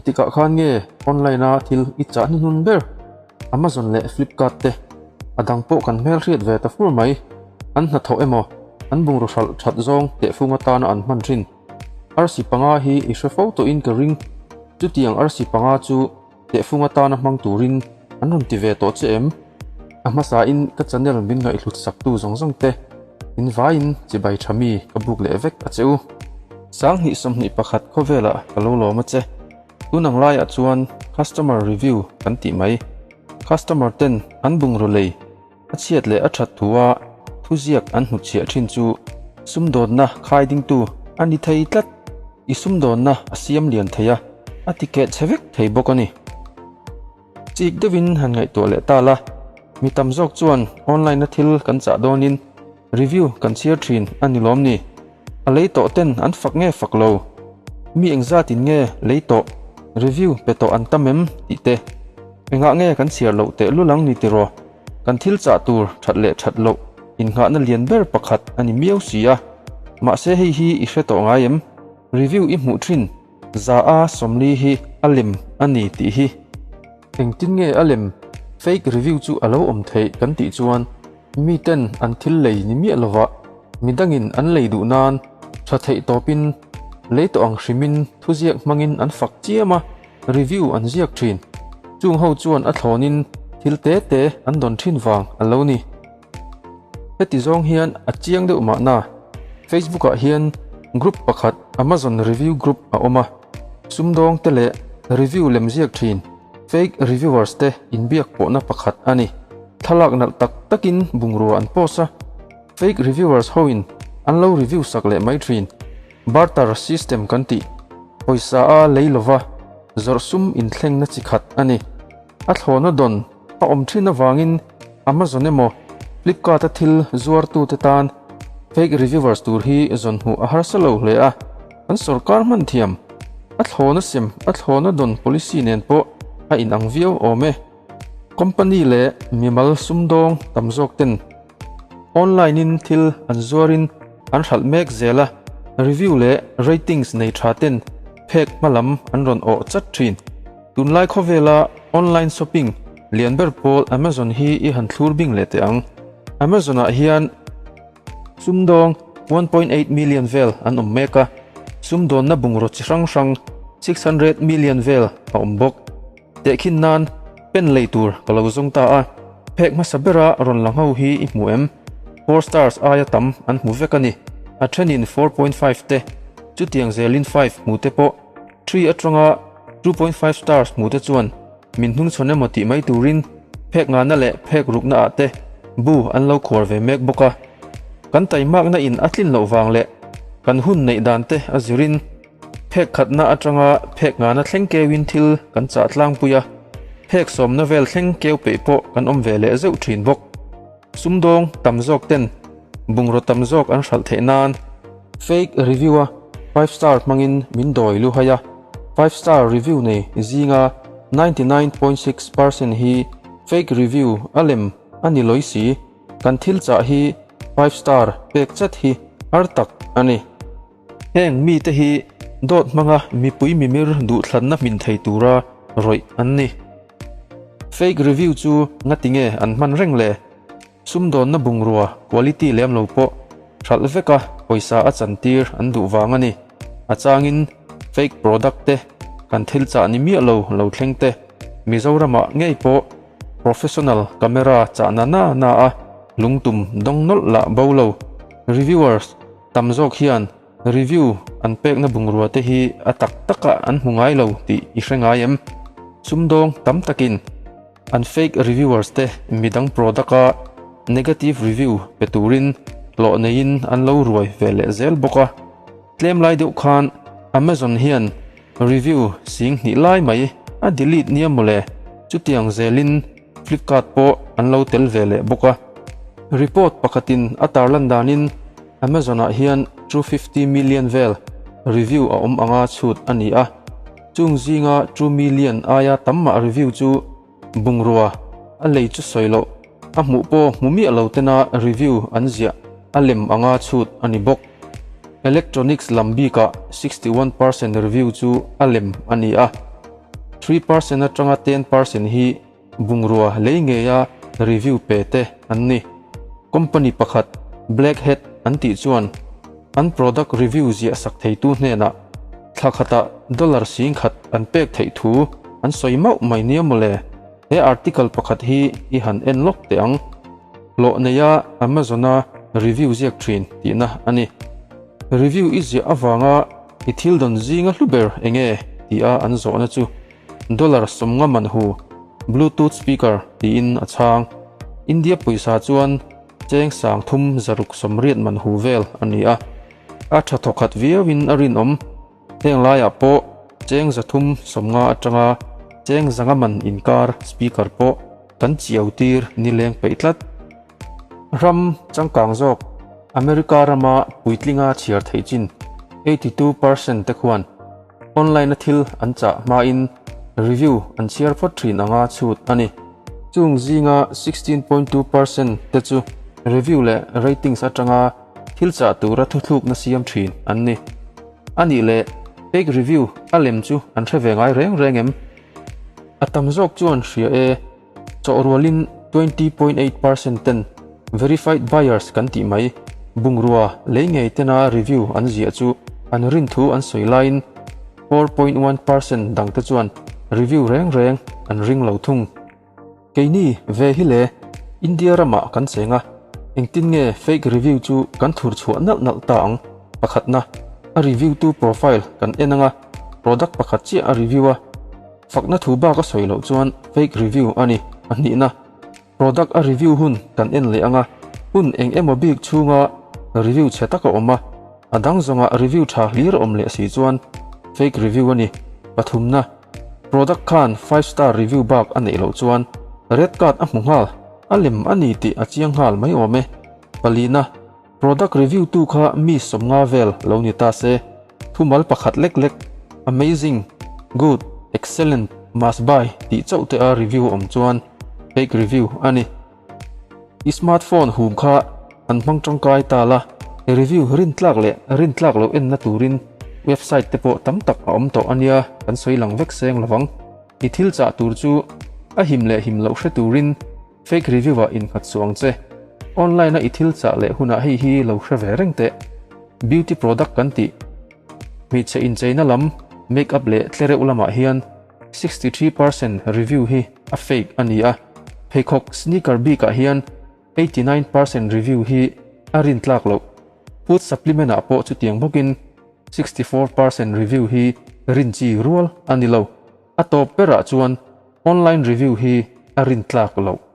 Engtikah khan nge online a thil i chah hnuhnun ber? Amazon leh Flipkart te a dang pawh kan hmelhriat ve ta fur mai. An hnathawh emaw, an bungraw hralh that zawng tehfung atana an hman thin. Arsi panga hi i hre fo tawhin ka ring. Chutiang arsi panga chu tehfung atana hmang turin an rawn ti ve tawh che em? A hmasain ka channel min ngaihhlut saktu zawng zawng te in vaiin chibai tha mi ka buk leh vek a che u. 2021 khawvelah ka lo lawm a che. Tun ang laiah chuan customer review kan tih mai. Customer ten an bungraw lei a chhiat leh a that thu a thuziak an hnutchhiah thin chu sumdawnna khai dingtu a ni thei tlat. I sumdawnna a siam lian thei a, a ti keh chhe vek thei bawk a ni. Chik deuhin han ngaihtuah leh ta la, mi tam zawk chuan online-a thil kan chah dawnin review kan chhiar thin a ni lawm ni? A lei tawh ten an fak nge fak lo? Mi engzatin nge lei tawh, review pe tawh an tam em tih te? Engah nge kan chhiar loh tehlul ang ni tiraw? Kan thil chah tur that leh that loh innghahna lian ber pakhat a ni miau si a. Mahse hei hi i hre tawh ngai em? Review i hmuh thin za a 40 hi a lem a ni tih hi. Engtin nge a lem? Fake review chu a lo awm theih kan tih chuan miten an thil lei ni miah lova midangin an lei duh nan tha theih tawpin lei tawh ang hrimin thuziak hmangin an fak chiam a. Review an ziak thin. Chung ho chuan a thlawnin thil te te an dawn thin vang a lo ni. Heti zawng hian a chiang deuh mahna. Facebook ah hian group pakhat Amazon Review Group a awm a. Sumdawng te leh review lem ziak thin fake reviewers te inbiak pawhna pakhat a ni. Thlalak nalh tak takin bungrua an post a. Fake reviewers hoin an lo review sak leh mai thin. Barter system kan tih, pawisa a lei lova zawrh sum inthlengna chi khat a ni. A thlawhna dawn a awm thin avangin Amazon emaw Flipkart-a thil zuartute tan fake reviewers tur hi zawn hmuh a harsa lo hle a, an sawrkar hman thiam. A thlawhna sem, a thlawhna dawn policy nen pawh a inang viau awm e. Company leh mimal sumdawng tam zawk ten Online in thil an zuarin an hralh mek zel a, review leh ratings nei tha ten phek hma lam an rawn awh chat thin. Tunlai khawvela online shopping lian ber pawl Amazon hi i han thlur bing leh teh ang. Amazon ah hian sumdawng 1.8 million vel an awm mek a, sumdawnna bungraw chi hrang hrang 600 million vel a awm bawk. Tehkhin nan pen lei tur ka lo zawng ta a, phek hmasa bera rawn la ngho hi i hmu em? Four stars aia tam an hmu vek a ni. A thenin 4.5 te, chutiang zelin five hmu te pawh three atanga 2.5 stars hmu te chuan min hnungchhawn emaw tih mai turin phek ngana leh phek rukna ah te bu an lo khuar ve mek bawk a. Kan taimakna in a tlin loh vang leh kan hun neih dan te a zirin Phek khatna atanga phek ngana thleng keuin thil kan chah tlangpui a, phek sawmna vel thleng keu peih pawh kan awm ve leh zeuh thin bawk. Sumdawng tam zawk ten bungraw tam zawk an hralh theih nan fake review a five star hmangin min dawi luhai a, five star review nei zinga 99.6 percent hi fake review a lem a ni lawi si. Kan thil chah hi five star pek chat hi har tak a ni. Heng mite hi dawt hmanga mipui mimir duhthlanna hmin thei tura rawih an ni. Fake review chu ngati nge an hman reng le? Sumdawnna bungrua quality lem lo pawh hralh veka pawisa a chantir an duh vang a ni. A changin fake product te kan thil chah ni miah lo lo thleng te Mizoramah ngei pawh professional camera chahna na na a lungtum dawng nawlh lah bo lo. Reviewers Tam zawk hian review an pekna bungrua te hi a tak takah an hmu ngai lo tih i hre ngai em? Sumdawng tam takin an fake reviewers te midang product a negative review pe turin hlawh neiin an lo ruai ve leh zel bawk a. Tlem lai deuh khan Amazon hian review sing hnih lai mai a delete nia mawle, chutiang zelin Flipkart pawh an lo tel ve leh bawk a. Report pakhatin a tarlan danin Amazon-ah hian 250 million vel review a awm anga chhut a ni a, chung zinga 2 million aia tam mah review chu bungrua a lei chu sawi loh, a hmuh pawh hmu miah lo tena review an ziah a lem anga chhut a ni bawk. Electronics lam bikah 61% review chu a lem a ni a. 3% atanga 10% hi bungrua lei ngeia review pe te an ni. Company pakhat Black Hat an tih chuan an product review ziah sak theitu hnenah thla khatah dollar 10,000 an pek theih thu an sawi mauh mai nia mawle. He article pakhat hi i han en lawk teh ang. Hlawh neia Amazon-a review ziak thin tihna a ni. Review i ziah avanga i thil dawn zinga hlu ber eng nge tia an zawhna chu dollar 50 man hu Bluetooth speaker tiin a chhang. India pawisa chuan cheng 3680 man hu vel a ni a. A tha thawkhat viauin a rinawm. Heng laiah pawh cheng 350 atanga cheng 500 man inkar speaker pawh kan chiau tir nileng peih tlat. Ram changkang zawk America rama puitlinga chhiar theih chin 82% te khuan online a thil an chah hmain review an chhiar phawt thin anga chhut a ni. Chung zinga 16.2% te chu review leh ratings atanga thil chah tura thuthlukna siam thin an ni. A nih leh fake review a lem chu an hre ve ngai reng reng em? A tam zawk chuan hria e, chawhrualin 20.8% ten verified buyers kan tih mai bungrua lei ngei tena review an ziah chu an rin thu an sawi laiin 4.1% dangte chuan review reng reng an ring lo thung. Keini ve hi le, India ramah kan cheng a, engtin nge fake review chu kan thur chhuah nalh nalh ta ang? Pakhatna, a review tu profile kan en anga product pakhat chiah a review a, fakna thu bak a sawi loh chuan fake review a ni. Pahnihna, product a review hun kan en leh anga hun eng emaw bik chhunga review chhe tak a awm a, a dang zawngah review tha hlir a awm leh si chuan fake review a ni. Pathumna. Product khan five star review bak a neih loh chuan red card a hmu nghal, a lem a ni tih a chiang nghal mai awm e. Palina, Product review tu kha mi 50 vel lo ni ta se, thumal pakhat lek lek, amazing, good, excellent, must buy tih chauh te a review awm chuan fake review a ni. I smartphone hum kha an hmang tangkai ta la, review rintlak leh rintlak loh enna turin website te pawh tam tak a awm tawh a nia, kan sawi lang vek seng lovang. I thil chah tur chu a him leh him loh hre turin fake review ah innghat suh ang che. Online a i thil chah leh hunah hei hi lo hre ve reng teh. Beauty product kan tih hmeichhe incheina lam make up leh tlereuh lamah hian 63% review hi a fake a ni a, pheikhawk sneaker bikah hian 89% review hi a rintlak loh. Food supplement ah pawh chutiang bawkin 64% review hi rin chi rual a ni lo. A tawp berah chuan online review hi a rintlak loh.